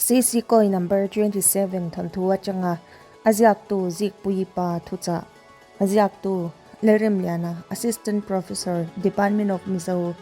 CC Kawi number 27 thawnthu atanga a ziaktu Zikpuii pa thuchah a ziaktu Lalremliana, Assistant Professor, Department of Mizo,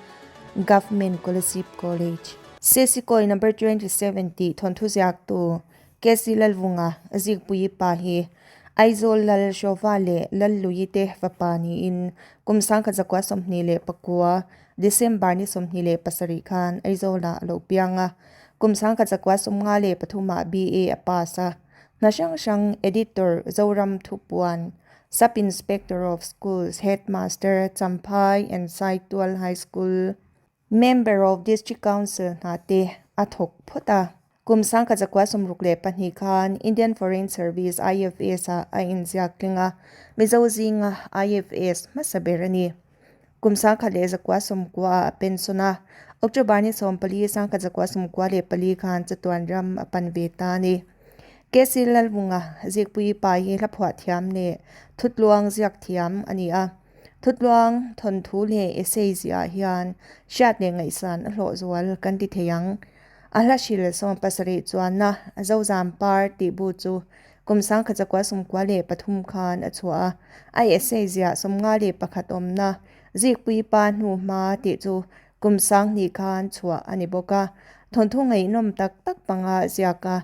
Government Kolasib College. CC Kawi number 27 tih thawnthu ziaktu KC Lalvunga, Zikpuii pa hi Aizawl Lal Hrawva leh Lalluii te fapa niin kum 1929 December ni 27 khan Aizawlah a lo piang a, kum 1953 ah BA a pass a. Hna hrang hrang Editor Zoram Thupuan, Sub Inspector of Schools, Headmaster, Champhai and Saitual High School, Member of District Council hna te a thawk phawt a. Kum 1962 khan Indian Foreign Service, IFS, ah a inziak tling a, Mizo zinga IFS hmasa ber a ni. Kum 1990 ah a pension a, October ni 14, 1994 khan chatuan ram a pan ve ta a ni. KC Lalvunga, Zikpuii pa hi hlaphuah thiam leh thutluang ziak thiam a ni a. Thutluang, thawnthu leh essay ziah hian hriat leh ngaihsan a hlawh zual kan ti thei ang. A hla hril 70 chuanna Zozam Par tih bu chu kum 1993 khan a chhuah a. A essay ziah 51 awmna Zikpui Pa Hnu Hma tih chu kum 2000 khan chhuah a ni bawk a. Thawnthu ngaihnawm tak tak panga ziak a.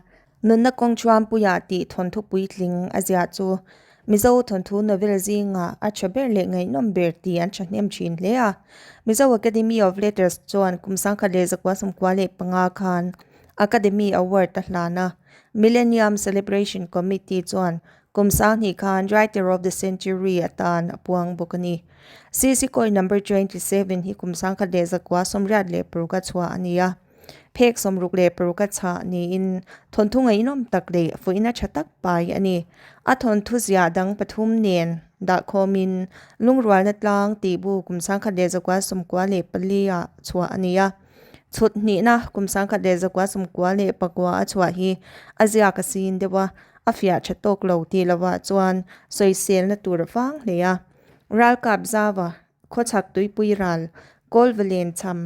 Nunna kawng Chuanpuia tih thawnthu puitling a ziah chu Mizo thawnthu novel zingah a tha ber leh ngaihnawm ber tih an thahnem thin hle a. Mizo Academy of Letters chuan kum 1995 khan Academy Award a hlan a. Millennium Celebration Committee chuan kum 2000 khan Writer of the Century atan a puang bawk a ni. CC Kawi Number 27 hi kum 1986 a chhuah a ni a. Phek 66 a chhah niin thawnthu ngaihnawm tak leh fuihna tha tak pai a ni. A thawnthu ziah dang pathum nen dahkhawmin lungrualna tlang tih bu kum 1994 ah chhuah a ni a. Chhut hnihna kum 1999 a chhuah hi a ziak a sin deuh a, a fiah tha tawk lo tih lovah chuan sawiselna tur a vang hle a. Ralkap zava khawchhak tuipui ral Kawlvalen chham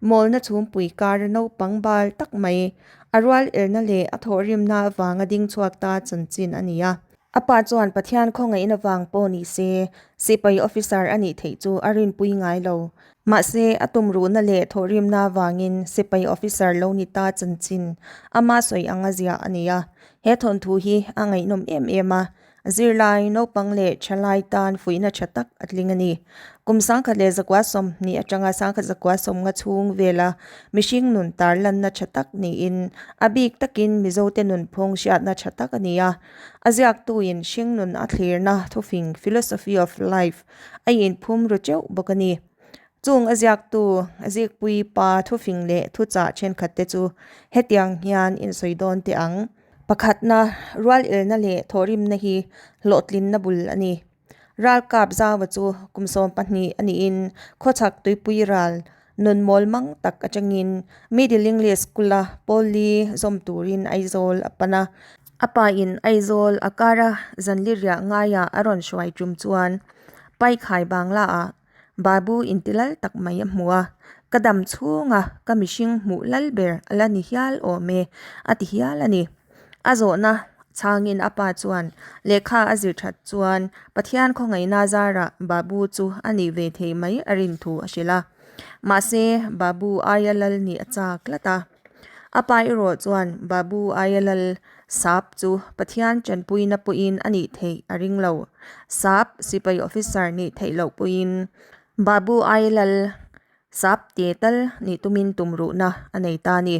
Mawlna chhumpui kar naupang bal tak mai, a rual elna leh a thawhrimna avanga ding chhuak ta chanchin a ni a. A pa chuan Pathian khawngaihna vang pawh ni se, sipai officer a nih theih chu a rinpui ngai lo. Mahse, a tumruhna leh thawhrimna avangin sipai officer lo ni ta chanchin ama sawi anga ziah a ni a. He thawnthu hi a ngaihnawm em em a, Zirlai, naupang leh thalai tan fuihna tha tak a tling a ni. Kum 1920 atanga 1950 chhung vela mihring nun tarlanna tha tak niin a bik takin Mizote nunphung hriatna tha tak a ni a. A ziaktuin hringnun a thlirna thufing, philosophy of life, a inphum ru teuh bawk a ni. Chung a ziaktu, zikpui pa thufing leh thuchah thenkhatte chu hetiang hian insawi dawn teh ang. Pakhatna, rual elna leh thawhrimna hi hlawhtlinna bul a ni. Ralkap Zaua chu kum 12 a niin khawchhak tuipui ral nun mawl mang tak atangin Middle English School-a Pawl-li zawm turin Aizawl a pan a. A pain Aizawl a kara zanli riah ngaiah a rawn hruai tum chuan Paikhai Bangla-ah Babu inti lal tak mai a hmu a, Ka dam chhunga ka mihring hmuh lal ber a la ni hial awm e, a ti hial a ni. A zawhna chhangin a pa chuan lehkha a zir that chuan Pathian khawngaihna zarah Babu chu a nih ve thei mai a rin thu a hrilh a. Mahse, Babu aia lal nih a chak tlat a. A pa erawh chuan Babu aia lal Sap chu Pathian tanpuina pawhin a nih theih a ring lo. Sap sipai officer nih theih loh pawhin Babu aia lal Sap te tal nih tumin tumruhna a nei ta a ni.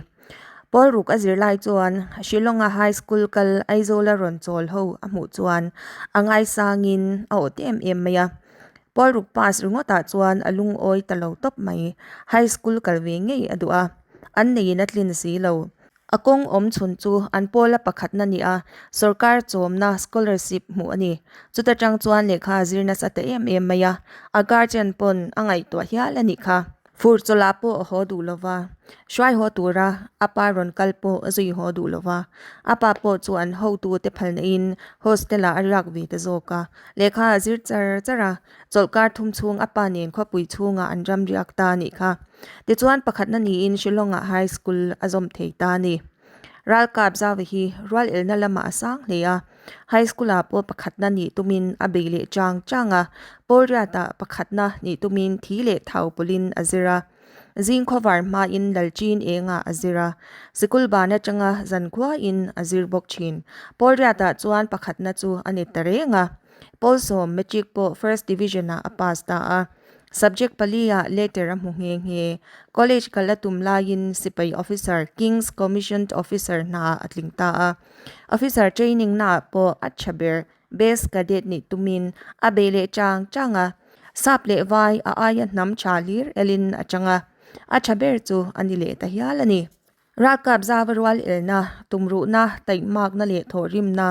Pawlruk a zir lai chuan Shillong-a high school kal Aizawl-a rawn chawl ho a hmuh chuan a ngaisangin a awt em em mai a. Pawlruk pass ringawtah chuan a lungawi ta lo tawp mai. High school kal ve ngei a duh a, an neiin a tlin si lo. A kawng awm chhun chu an pawla pakhatna ni a, sorkar chawmna scholarship hmuh a ni. Chuta tang chuan lehkha a zir nasa ta em em mai a, a guardian pawn a ngaihtuah hial a nih kha. Fur chawlh pawh a haw duh lo va, hruai haw tura a pa rawn kal pawh a zui haw duh lo va. A pa pawh chu an hotute phalnain hostel-ah a riak ve ta zawk a. Lehkha a zir char char a, chawlhkar thum chhung a pa nen khawpui chhungah an ram riak ta a nih kha. Tichuan pakhatna niin Shillong-ah high school a zawm thei ta a ni. Ralkap zauva hi rual elna lamah a sang hle a, high school ah pawh pakhatna nih tumin a bei leh chang chang a, pawl riatah pakhatna nih tumin thi leh thau pawlhin a zir a. Zing khawvar hmain Lalchin engah a zir a, sikul ban atanga zankhuain a zir bawk thin. Pawl riatah chuan pakhatna chu a ni ta reng a. Pawl sawm matric pawh first division ah a pass ta a. Subject pali ah letter a hmu nghe nghe. College kal a tum laiin sipai officer, King's Commissioned Officer hna ah a tling ta a. Officer training na ah pawh a tha ber Best Cadet nih tumin a bei leh chang chang a. Sap leh vai a aia hnam tha hlir elin a chang a. A tha ber chu a ni leh ta hial a ni. Ralkap zava rual elna, tumruhna, taihmakna leh thawhrimna,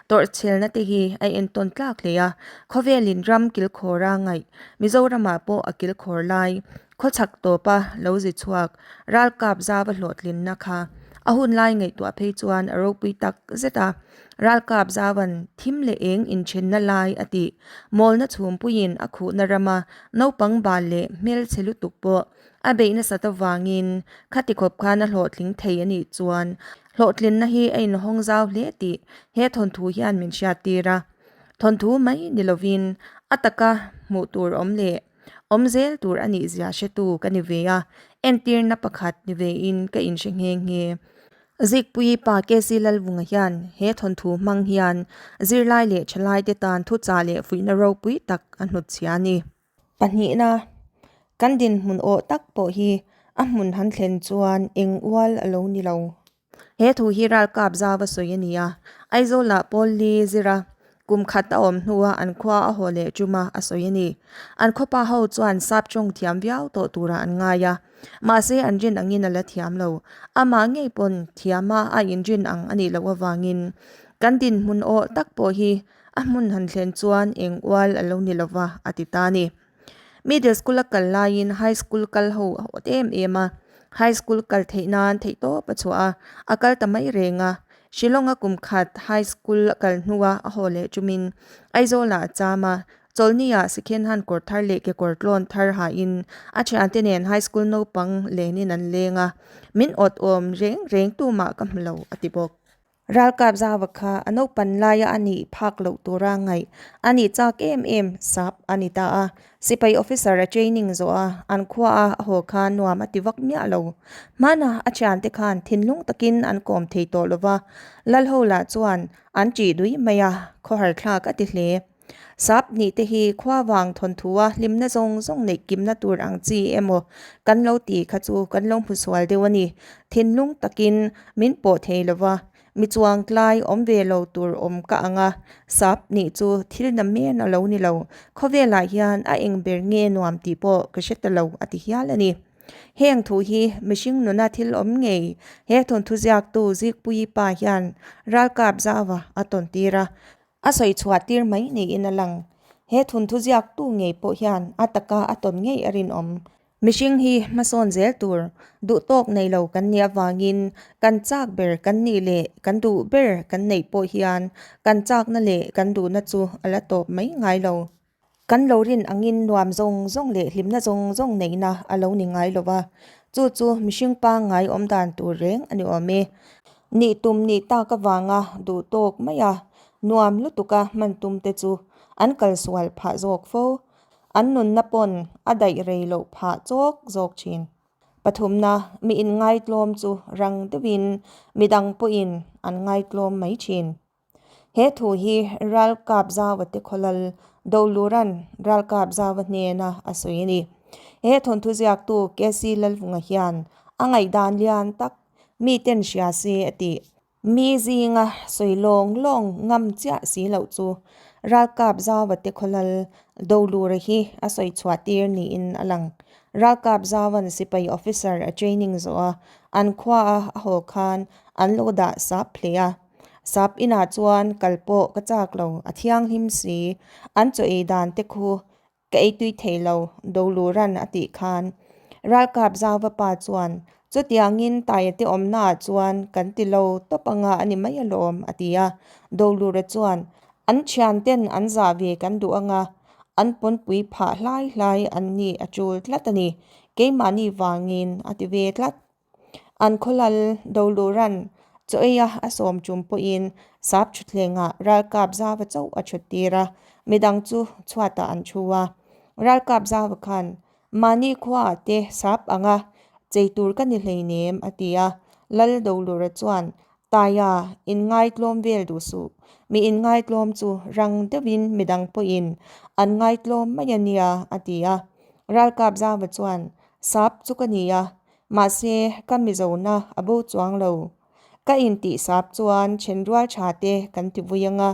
tawrhchhelna te hi a entawn tlak hle a. Khawvelin ram kilkhawra ngaih, Mizoramah pawh a kilkhawr lai, khawchhak tawpa lo zi chhuak ralkap zava hlawhtlinna kha a hun lai ngaihtuah phei chuan a ropui tak zet a. Ralkap zavan thim leh eng inthenna lai a tih, mawlna chhumpuiin a khuhna rama naupang bal leh hmelchhe lutuk pawh A beih nasat avangin khati khawp khan a hlawhtling thei a nih chuan hlawhtlinna hi a inhawng zau hle tih he thawnthu hian min hriattir a. Thawnthu mai ni lovin a taka hmuh tur awm leh awm zel tur a nih zia hretu ka ni ve a, entirna pakhat ni vein ka inhre nghe nghe. Zikpuii pa KC Lalvunga hian he thawnthu hmang hian zirlai leh thalaite tan thuchah leh fuihna ropui tak a hnutchhia a ni. Pahnihna, kan dinhmun awh tak pawh hi a hmun han thlen chuan eng ual a lo ni lo. He thu hi ralkap zau a sawi a ni a, Aizawlah Paul Li zira kum khat a awm hnua an khua a haw leh ṭuma a sawi a ni. An khawpa ho chuan sap ṭawng thiam viau tawh turah an ngai a, mahse an rin angin a la thiam lo. Amah ngei pawn thiama a inrin ang a nih loh avangin kan dinhmun awh tak pawh hi A hmun han thlen chuan eng ual a lo ni lo va, a ti ta a ni. Middle school a kal laiin high school kal ho a awt em em a, high school kal theih nan theihtawp a chhuah a, a kal ta mai reng a. Shillong a kum khat high school a kal hnua a haw leh chumin Aizawlah a cham a, Chawlhniah Sikhen han kawr thar leh kekawr tlawn thar hain a thiante nen high school naupang lenin an leng a, min awt awm reng reng tumah ka hmu lo, a ti bawk. Ralkap zava kha a naupan laia a nih phak loh tura ngaih a nih chak em em sap a ni ta a. Sipai officer a training zawh a, an khua a a haw kha nuam a ti vak miah lo. Hmana a thiante khan thinlung takin an kawm thei tawh lo va, Lalho lah chuan an ṭih dui mai a, khawhar thlak a ti hle. Sap nih te hi khua vang thawnthua hlimna zawng zawng neih kimna tur ang chi emaw kan lo ti kha chu kan lo hmu sual deuh a ni. Thinlung takin min pawh thei lo va, mi chuang tlai awm ve lo tur awm ka ang a, sap nih chu thil na men a lo ni lo. Khawvelah hian a eng ber nge nuam tih pawh ka hre ta lo a ti hial a ni. Heng thu hi mihring nuna thil awm ngei he thawnthu ziaktu Zikpuii pa hian ralkap zauva a tawn tir a. A sawi chhuah tir mai niin a lang. He thunthu ziaktu ngei pawh hian a taka a tawn ngei a rinawm. Mihring hi hmasawn zel tur duh tawk nei lo kan nih avangin kan chak ber kan nih leh kan duh ber kan neih pawh hian kan chakna leh kan duhna chu a la tawp mai ngai lo. Kan lo rin angin nuam zawng zawng leh hlimna zawng zawng neihna a lo ni ngai lo va, chu chu mihring pangngai awm dan tur reng a ni awm e. Nih tum nih tak avanga duh tawk mai a, nuam lutuka hman tum te chu an kalsual phah zawk fo. An nunna pawn a daih rei loh phah chawk zawk thin. Pathumna, mi inngaitlawm chu rang deuhin midang pawhin an ngaitlawm mai thin. He thu hi Ralkap Zaua te khawlal Doluran Ralkap Zaua hnena a sawi a ni. He thawnthu ziaktu KC Lalvunga hian a ngaihdan lian tak miten hria se a tih. Mi zinga sawi lawng lawng ngam chiah si loh chu Ralkap Zaua te khawlal Dolura hi a sawi chhuah tir niin a lang. Ralkap Zauan sipai officer a training zawh a, an khua a a haw khan an lo dah sap hle a. Sap inah chuan kal pawh ka chak lo, a thianghlim si. An chaw ei dan te khu ka ei tui thei lo, Doluran a tih khan. Ralkap Zauva pa chuan, Chutiangin Taia te awmnaah chuan kan ti lo tawp anga a ni mai alawm, a ti a. Dolura chuan, An thianten an zah ve kan duh anga, an pawnpui phah hlai hlai an ni a tul tlat a ni, keimahni vangin a ti ve tlat. An khawlal Doluran Chaw eia a sawm tum pawhin sap thutthlengah ralkap zava chauh a thut tir a, midang chu chhuatah an thu a. Ralkap zava khan mahni khuaah te sap anga chei tur ka ni hleinem a ti a. Lal Dolura chuan Taia inngaitlawm vel duh suh. Mi inngaitlawm chu rang deuhin midang pawhin an ngaitlawm mai a nia a ti a. Ralkap zava chuan sap chu ka ni a, Mahse, ka Mizona a bo chuang lo. Ka intih sap chuan thenrual tha te kan ti vui ang a,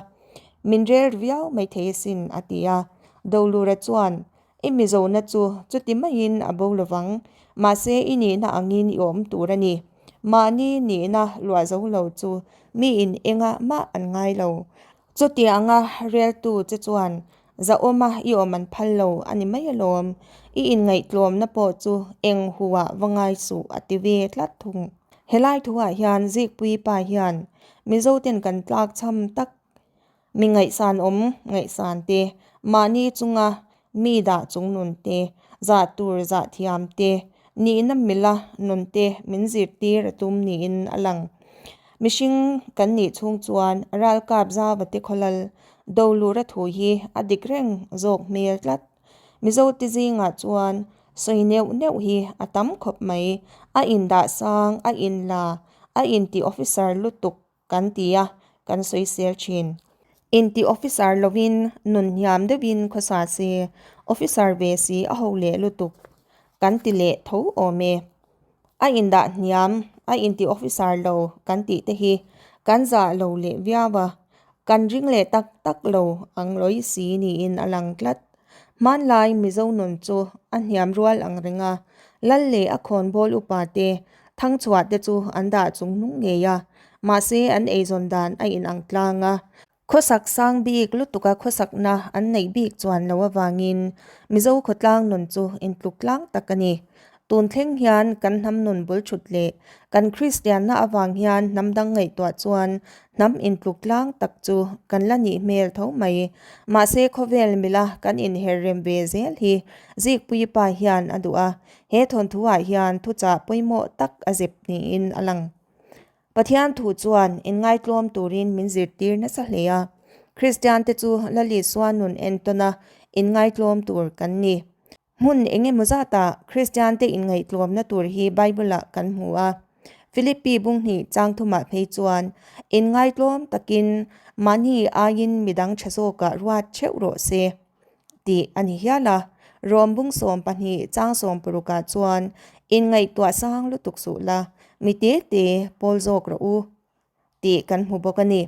min rel viau mai thei asin, a ti a. Dolura chuan, I Mizona chu chuti maiin a bo lovang, mahse i nihna angin i awm tur a ni. Mahni nihna luah zo lo chu miin engah mah an ngai lo. Chutianga reltu che chuan zahawma i awm an phal lo a ni mai alawm, i inngaihtlawmna pawh chu eng huah va ngai suh a ti ve tlat thung. Helai thuah hian Zikpui pa hian Mizoten kan tlak cham tak mi ngaihsan awm ngaihsan te, mahni chunga mi dah chung nun te, zah tur zah thiam te, nihna mila nun te min zirtir a tum niin a lang. Mihring kan nih chhung chuan ralkap zava te khawlal Dolura thu hi a dik reng zawk hmel tlat. Mizo te zingah chuan sawi neuh neuh hi a tam khawp mai. A indah sang, a inla, a inti officer lutuk kan ti a, kan sawisel thin. Inti officer lovin nun hniam deuhin khawsa se, officer ve si a ho leh lutuk kan ti leh tho awm e. A indah hniam, a inti officer lo kan tih te hi kan zah lo leh viau a, kan ring leh tak tak lo ang lawi si niin a lang tlat. Hmanlai Mizo nun chu a hniam rual ang reng a, Lal leh a khawnbawl upa te, Thangchhuah te chu an dah chung nung ngei a, mahse an eizawn dan a inang tlang a. Khawsak sang bik lutuka khawsakna an neih bik chuan lo avangin Mizo khawtlang nun chu intluk tlang tak a ni. Tun thleng hian kan hnam nun bul thut leh kan Kristianna avang hian hnam dang ngaihtuah chuan hnam intluk tlang tak chu kan la nih hmel tho mai. Mahse khawvel mila kan inher rem ve zel hi Zikpuii pa hian a duh a, he thawnthuah hian thuchah pawimawh tak a zep niin a lang. Pathian thu chuan inngaitlawm turin min zirtir nasa hle a, Kristiante chu Lal Isua nun entawna inngaitlawm tur kan ni. Hmun eng emaw zatah Kristiante inngaihtlawmna tur hi Bible-ah kan hmu a. Philippi bunghnih chang thumah phei chuan, Inngaitlawm takin mahni aiin midang tha zawkah ruat theuh rawh se, tih a ni hial a. Rom bung 12 chang 60-ah chuan, Inngaihtuah sang lutuk suh la, mi te te pawl zawk rawh u. tih kan hmu bawk a ni.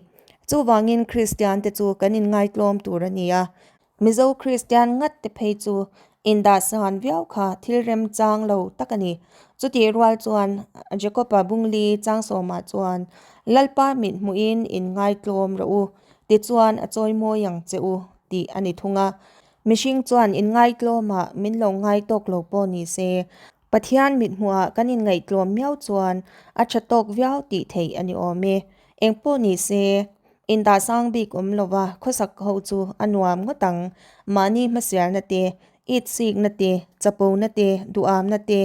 Chuvangin Kristiante chu kan inngaitlawm tur a ni a, Mizo Kristian ngat te phei chu indahsan viau kha thil remchang lo tak a ni. Chutih rual chuan Jacob-a Bungli Changsawma chuan, Lalpa mit hmuhin inngaitlawm rawh u, tichuan a chawimawi ang che u, tih a ni thung a. Mihring chuan inngaitlawmah min lo ngai tawk lo pawh ni se, Pathian mithmuhah kan inngaihtlawm miau chuan a tha tawk viau tih theih a ni awm e. Engpawh ni se, indah sang bik awm lova khawsak ho chu a nuam ngawt ang. Mahni hmasialna te, itsikna te, chapona te, duhamna te,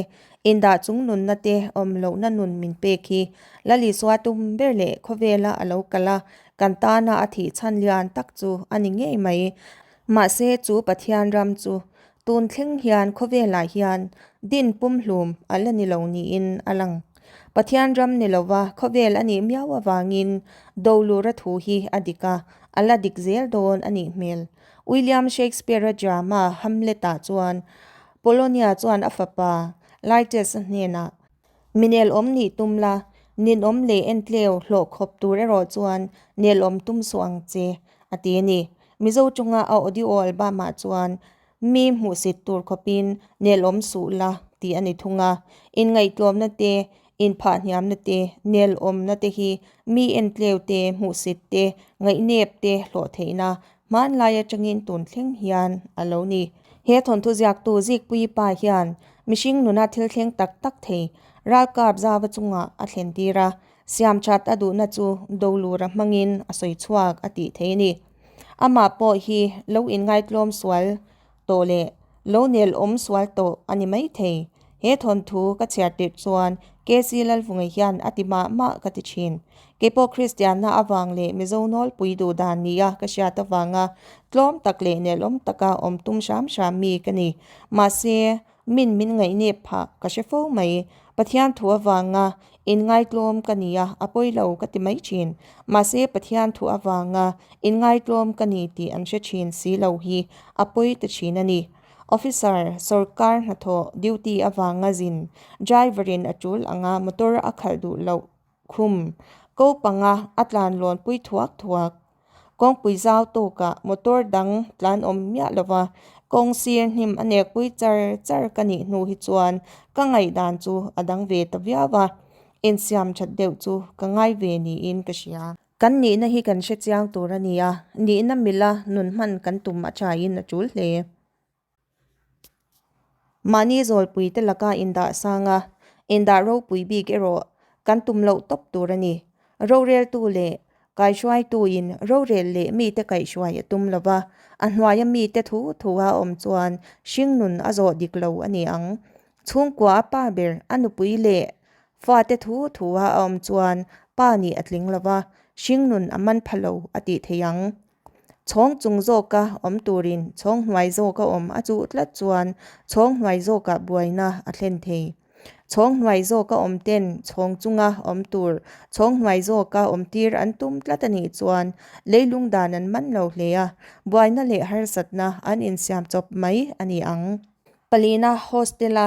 indah chungnunna te awm lohna nun min pek hi Lalisua tum ber leh khawvela a lo kal a, kan tana a thih chhan lian tak chu a ni ngei mai. Mahse chu Pathian ram chu Tun thleng hian khawvelah hian din pumhlum a la ni lo niin a lang. Pathian ram ni lova khawvel a nih miau avangin Dolura thu hi a dik a, a la dik zel dawn a nih hmel. William Shakespeare-a drama Hamlet-ah chuan Polonia chuan a fapa Laertes-a hnenah, Mi nelawm nih tum la, ninawm leh entleu hlawh khawp tur erawh chuan nelawm tum suh ang che, a ti a ni. Mizo chunga a audio album-ah chuan mi hmuhsit tur khawpin nelawm suh la tih a ni thung a. Inngaihtlawmna te, inphahhniamna te, nelawmna te hi mi entleu te, hmuhsit te, ngaihnep te hlawh theihna hmanlai atangin tun thleng hian a lo ni. He thawnthu ziaktu Zikpuii pa hian mihring nuna thil thleng tak tak thei ralkap zava chungah a thlen tir a, Siamthat a duhna chu Dolura hmangin a sawi chhuak a tih thei a ni. Amah pawh hi lo inngaitlawm sual tawh leh lo nel awm sual tawh a ni mai thei. He thawnthu ka chhiar tirh chuan KC Lalvunga hian a ti mah mah ka ti thin. Keipawh Kristianna avang leh Mizo nawlpui duh dan nia ka hriat avanga tlawm tak leh nelawm taka awm tum hram hram mi ka ni. Mahse, min min ngaihnep phah ka hre fo mai. Pathian thu avanga inngaitlawm ka ni a, a pawi lo ka ti mai thin. Mahse, Pathian thu avanga inngaitlawm ka ni tih an hre thin si lo hi a pawi ta thin a ni. Officer, sawrkar hnathawh duty avanga zin, driver in a tul anga motor a khalh duh loh khum, ko panga a tlan lawn pui thuak thuak. Kawngpui zau tawkah motor dang tlan awm miah lova kawng sir hnim a nek pui char char ka nih hnu hi chuan ka ngaihdan chu a dang ve ta viau a, insiam that deuh chu ka ngai ve niin ka hria. Kan nihna hi kan hre chiang tur a ni a, nihna mila nun hman kan tum a thain a tul hle. Mahni zawlpuite laka indah sang a, indah ropui bik erawh kan tum loh tawp tur a ni. Roreltu leh kaihruaituin rorel leh mite kaihhruai a tum lo va, a hnuaia mite thu thua awm chuan hringnun a zawh dik lo a ni ang. Chhungkua a pa ber, a nupui leh Fate thu thua a awm chuan pa nih a tling lo va, hringnun a man pha lo a tih thei ang. Chhawng chung zawka awm turin chhawng hnuai zawka awm a chuh tlat chuan chhawng hnuai zawkah buaina a thlen thei. Chhawng hnuai zawka awm ten chhawng chunga awm tur chhawng hnuai zawka awm tir an tum tlat a nih chuan leilung dan an man lo hle a, buaina leh harsatna an insiam chawp mai a ni ang. Palina hostel-a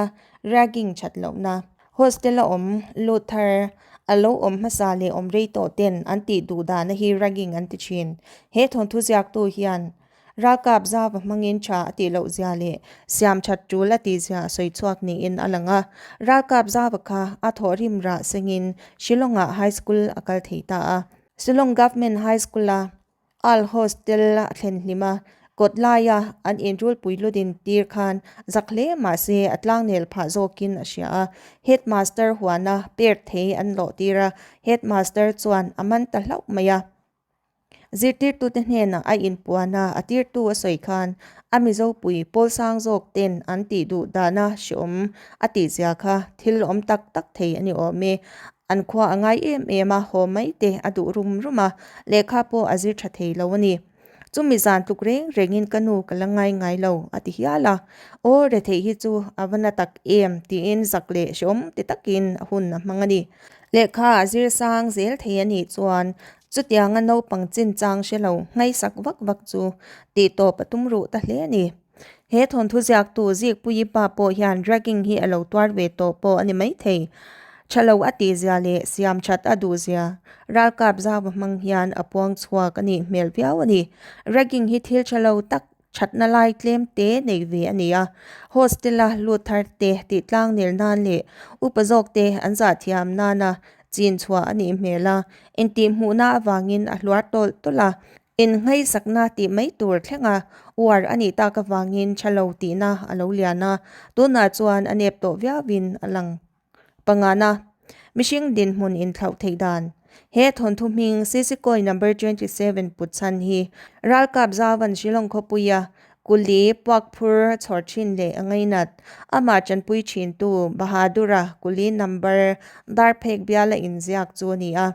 ragging that lohna. Hostel-a awm lut thar, a lo awm hmasa leh awm rei tawh ten an tih duh dahna hi ragging an ti thin. He thawnthu ziaktu hian ralkap zava hmangin tha a tih loh zia leh siam that tul a tih zia a sawi chhuak niin a lang a. Ralkap zava kha a thawhrim rah sengin Shillong-ah High School a kal thei ta a. Shillong Government High School-a Al hostel a thlen hlim a, kawt laia an inrulpui ludin tir khan zak hle mahse a tlangnel phah zawkin a hria a. Headmaster huana per thei an lawh tir a, headmaster chuan a man ta hlauh mai a. Zirtirtute hnenah a inpuan a, a tirtu a sawi khan a Mizopui pawl sang zawk ten an tih duh dana hreawm a tihzia kha thil awm tak tak thei a ni awm e. An khua a ngai em em a, haw mai te a duh rum rum a, lehkha pawh a zir tha thei lo a ni. Chumi zan tluk reng rengin ka nu ka la ngai ngai lo, a ti hial a. Aw retheih hi chu a va na tak em tiin zak leh hreawm ti takin a hun a hmang a ni. Lehkha a zir sang zel thei a nih chuan chutianga naupang chinchang hre lo ngaisak vak vak chu tihtawp a tum ruh ta hle a ni. He thawnthu ziaktu Zikpuii pa pawh hian ragging hi a lo tuar ve tawh pawh a ni maithei. Tha lo a tihzia leh siam that a duhzia ralkap zauva hmang hian a puang chhuak a nih hmel viau a ni. Ragging hi thil tha lo tak thatna lai tlem te nei ve a ni a. Hostel-a lut thar te tih tlang nel nan leh upa zawk te an zah thiam nana chin chhuah a nih hmel a. Intihhmuhna avangin a hluar tawlh tawlh a. Inngaihsakna tih mai tur thlenga uar a nih tak avangin tha lo tihna a lo lian a, tunah chuan a nep tawh viauin a lang. Pangana, mihring dinhmun inthlauh theih dan. He thawnthu hming Sisikawi number 27 put chhan hi ralkap Zauvan Shillong khawpuia kuli puak phur chhawr thin leh a ngainat. Amah tanpui thintu Bahadura kuli number darphek biala inziak chu a ni a.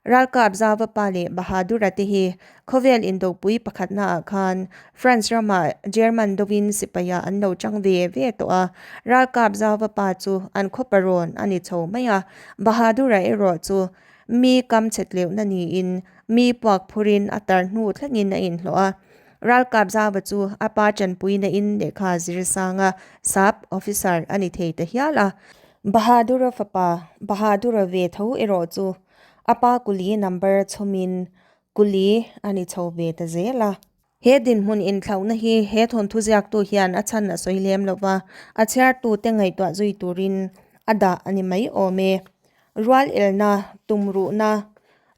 Ralkap Zauva pa leh Bahadura te hi khawvel indopui pakhatnaah khan France ramah German dovin sipaia an lo chang ve ve tawh a. Ralkap Zauva pa chu an khawpa rawn a ni chho mai a, Bahadura erawh chu mi kam chhetleuhna niin mi puak phurin a tar hnu thlengin a inhlawh a. Ralkap Zauva chu a pa tanpuina in lehkha zir sanga sap officer a ni thei ta hial a. Bahadura fapa Bahadura ve tho erawh chu A pa kuli number chhawmin kuli a ni chho ve ta zel a. He dinhmun inthlauhna hi he thawnthu ziaktu hian a chhan a sawi lem lo va, a chhiartute ngaihtuah zui turin a dah a ni mai awm e. Rual elna, tumruhna,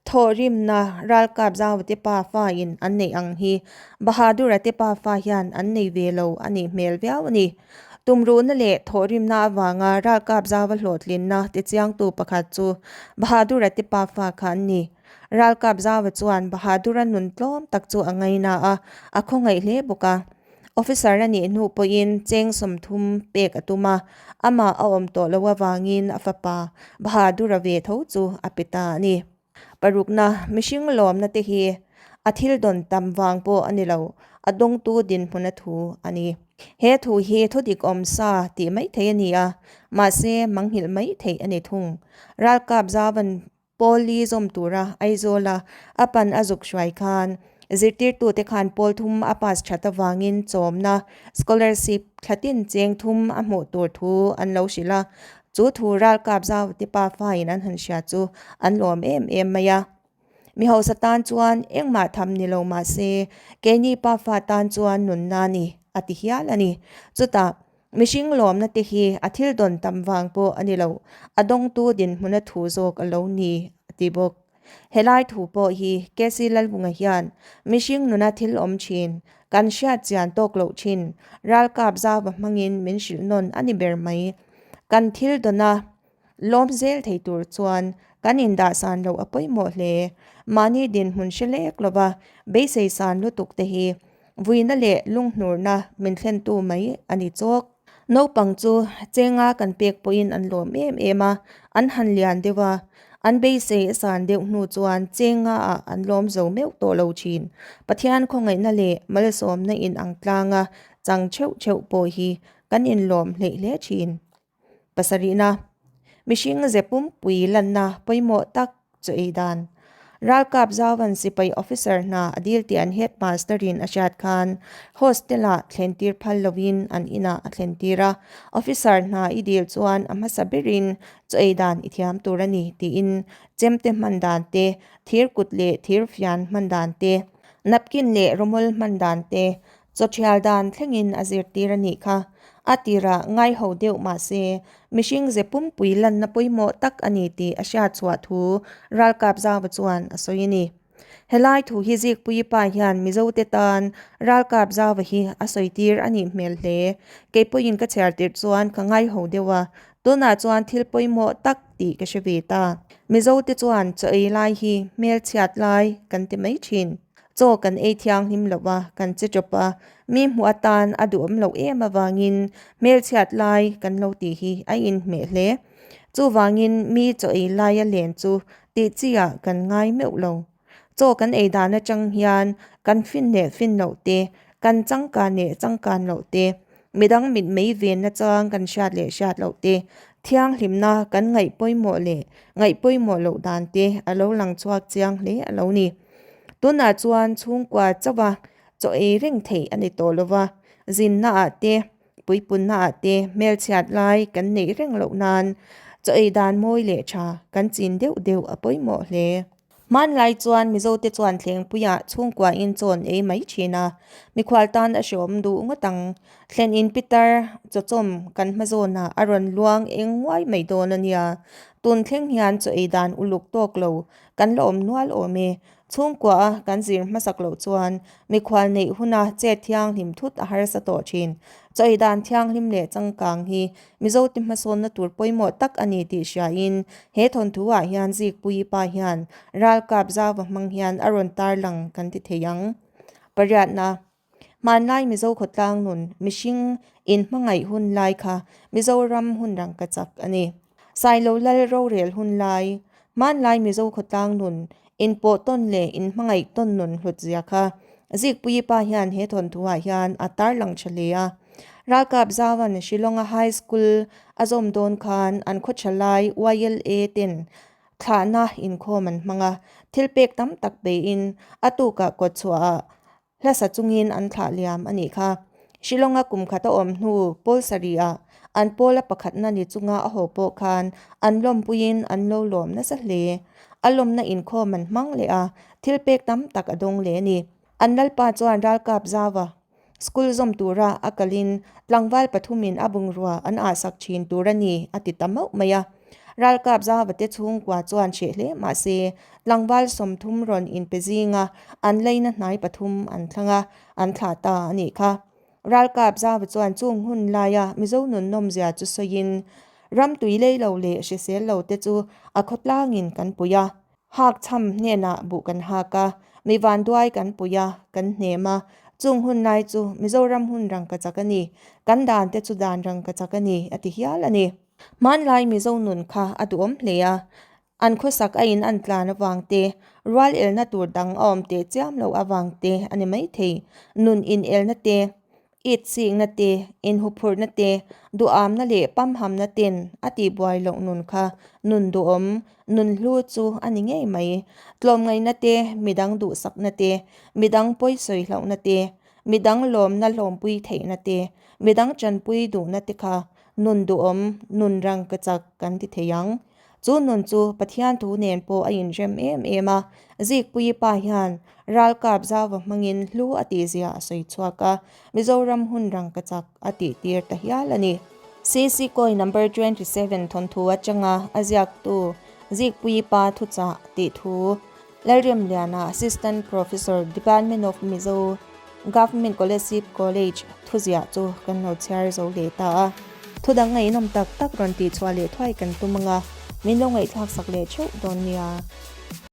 thawhrimna ralkap Zauvate pa fain an neih ang hi Bahadurate pa fa hian an nei ve lo a nih hmel viau a ni. Tumruhna leh thawhrimna avanga ralkap zauva hlawhtlinna tichiangtu pakhat chu Bahadura te pafa kha an ni. Ralkap zauva chuan Bahadura nun tlawm tak chu a ngaina a, a khawngaih hle bawk a. Officer a nih hnu pawhin cheng 30 pek a tum a, amah a awm tawh loh avangin a fapa Bahadura ve tho chu a pe ta a ni. Parukna, mihring lawmna te hi a thil dawn tam vang pawh a ni lo, a dawngtu dinhmuna thu a ni. He thu hi thudik awm sa tih mai theih a ni a, mahse manghilh mai theih a ni thung. Ralkap Zavan Pawl li zawm tura Aizawla a pan a zuk hruai khan zirtirtute khan pawl thum a pass that avangin chawmna, scholarship, thla tin cheng thum a hmuh tur thu an lo hrilh a. Chu thu ralkap zaute pa fain an han hria chu an lawm em em mai a. Mi hausa tan chuan engmah tham ni lo mah se keini pa fa tan chuan nunna ni a ti hial a ni. Chutah Mihring lawmna te hi a thil dawn tam vang pawh a ni lo, a dawngtu dinhmuna thu zawk a lo ni, a ti bawk. Helai thu pawh hi KC Lalvunga hian mihring nuna thil awm thin, kan hriat chian tawk loh thin, ralkap zauva hmangin min hrilh nawn a ni ber mai. Kan thil dawna Lawm zel thei tur chuan kan indahsan loh a pawimawh hle. Mahni dinhmun hre lek lova beisei san lutuk te hi vuina leh lunghnurna min thlentu mai a ni chawk. Naupang chu chenga kan pek pawhin an lawm em em a, an han lian deuh a, an beisei a san deuh hnu chuan chenga ah an lawm zo meuh tawh lo thin. Pathian khawngaihna leh malsawmna in ang tlanga chang theuh theuh pawh hi kan inlawm hleih hle thin. Pasarihna, Mihring ze pumpui lanna pawimawh tak chu ei dan. Ralkap Zauvan sipai officer hna a dil tih an headmaster-in a hriat khan hostel-ah thlentir phal loin an inah a thlentir a. Officer hna i dil chuan a hmasa berin chaw ei dan i thiam tur a ni tiin chemte hman dan te, thir kut leh thir fian hman dan te, napkin leh rawmawl hman dan te, Chawṭhial dan thlengin a zirtir a nih kha. A tirah ngaiho deuh mah se, mihring ze pumpui lanna pawimawh tak a ni tih a hriat chhuah thu Ralkap Zauva chuan a sawi a ni. Helai thu hi Zikpuii pa hian Mizote tan Ralkap Zauva hi a sawitir a nih hmel hle. Kei pawhin ka chhiar tirh chuan ka ngaiho deuh a, tunah chuan thil pawimawh tak tih ka hre ve ta. Mizote chuan chaw ei lai hi hmelchhiat lai kan ti mai thin. Chaw kan ei thianghlim lo a, kan che tawp a, mi hmuh atan a duhawm loh em avangin hmelchhiat lai kan lo tih hi a inhmeh hle. Chuvangin mi chaw ei laia len chu tih chi ah kan ngai meuh lo. Chaw kan ei dan atang hian kan fin leh fin loh te, kan changkan leh changkan loh te, midang mitmei ven nachang kan hriat leh hriat loh te, thianghlimna kan ngaih pawimawh leh ngaih pawimawh loh dan te a lo lang chhuak chiang hle a lo ni. Tunah chuan chhungkua chauha chaw ei reng theih a ni tawh lova, zinnaah te, puipunnaah te hmelchhiat lai kan neih reng loh nan chaw ei dan mawi leh tha kan chin deuh deuh a pawimawh hle. Hmanlai chuan Mizote chuan thlengpuiah chhungkuain chaw an ei mai thin a, mikhual tan a hreawm duh ngawt ang. Thlen in pitar chawchawm kan hma zawnah a rawn luang eng nguai mai dawn a nia. Tun thleng hian chaw ei dan uluk tawk lo Kan la awm nual awm e. Chhungkua a kan zir hmasak loh chuan mikhual neih huna chet thianghlim thut a harsa tawh thin. Chawi dan thianghlim leh changkang hi Mizote hmasawnna tur pawimawh tak a ni tih hriain he thawnthu ah hian Zikpuii pa hian ralkap zauva hmang hian a rawn tarlang kan ti thei ang. Pariatna. Hmanlai Mizo khawtlang nun mihring inhmangaih hun lai kha Mizoram hun rangkachak a ni. Sailo Lal rorel hun lai, hmanlai Mizo khawtlang nun inpawh tawn leh inhmangaih tawn nun hlut zia kha Zikpuii pa hian he thawnthuah hian a tarlang tha hle a. Ralkap Zauan Shillonga High School a zawm dawn khan an khaw tha lai YLA ten thlahna inkhawm an hmang a, thilpek tam tak peiin a tukah kawtchhuahah Hlasa chungin an thlah liam a nih kha. Shillong-a kum khat a awm hnu pawl sarihah an pawla pakhatna ni chunga a haw pawh khan an lawmpuiin an lo lawm nasa hle. A lawmna inkhawm an hmang leh a, thil pek tam tak a dawng leh a ni. An lalpa chuan ralkap zauva school zawm tura a kalin tlangval pathumin a bungrua an ahsak thin tur a ni a ti ta mauh mai a. Ralkap Zavate chhungkua chuan hreh hle mah se, tlangval 30 rawn inpe zinga an leina hnai pathum an thlang a, an thlah ta a nih kha. Ralkap Zava chuan chung hun laia Mizo nun nawmzia chu sawiin, ram tui lei lo leh hrisel lo te chu a khawtlangin kan pui a, hak chham hnenah buh kan hak a, mi vanduai kan pui a, kan hnem a, chung hun lai chu Mizoram hun rangkachak a ni, kan dan te chu dan rangkachak a ni, a ti hial a ni. Hmanlai Mizo nun kha a duhawm hle a. An khawsak a in an tlan avang te, rual elna tur dang a awm teh chiam loh avang te a ni maithei. Nun in elna te, it chikna te, inhuphurhna te, duhamna leh pamhamna ten a tihbuai loh nun kha nun duhawm, nun hlu chu a ni ngei mai. Tlawmngaihna te, midang duhsakna te, midang pawisawi hlauhna te, midang lawmna hlawmpui theihna te, midang tanpui duhna te kha nun duhawm, nun rangkachak kan ti thei ang. Chu nun chu Pathian thu nen pawh a inrem em em a, Zikpuii pa hian ralkap zauva hmangin hlu a tihzia a sawi chhuak a, Mizoram hun rangkachak a tihtir ta hial a ni. CC Kawi Number 27 thawnthu atanga a ziaktu Zikpuii pa thuchah tih thu Lalremliana, Assistant Professor, Department of Mizo, Government Kolasib College thuziah chu kan lo chhiar zo leh ta a. Thu dang ngaihnawm tak tak rawn tihchhuah leh thuai kan tum anga min lo ngaihthlak sak leh theuh dawn nia.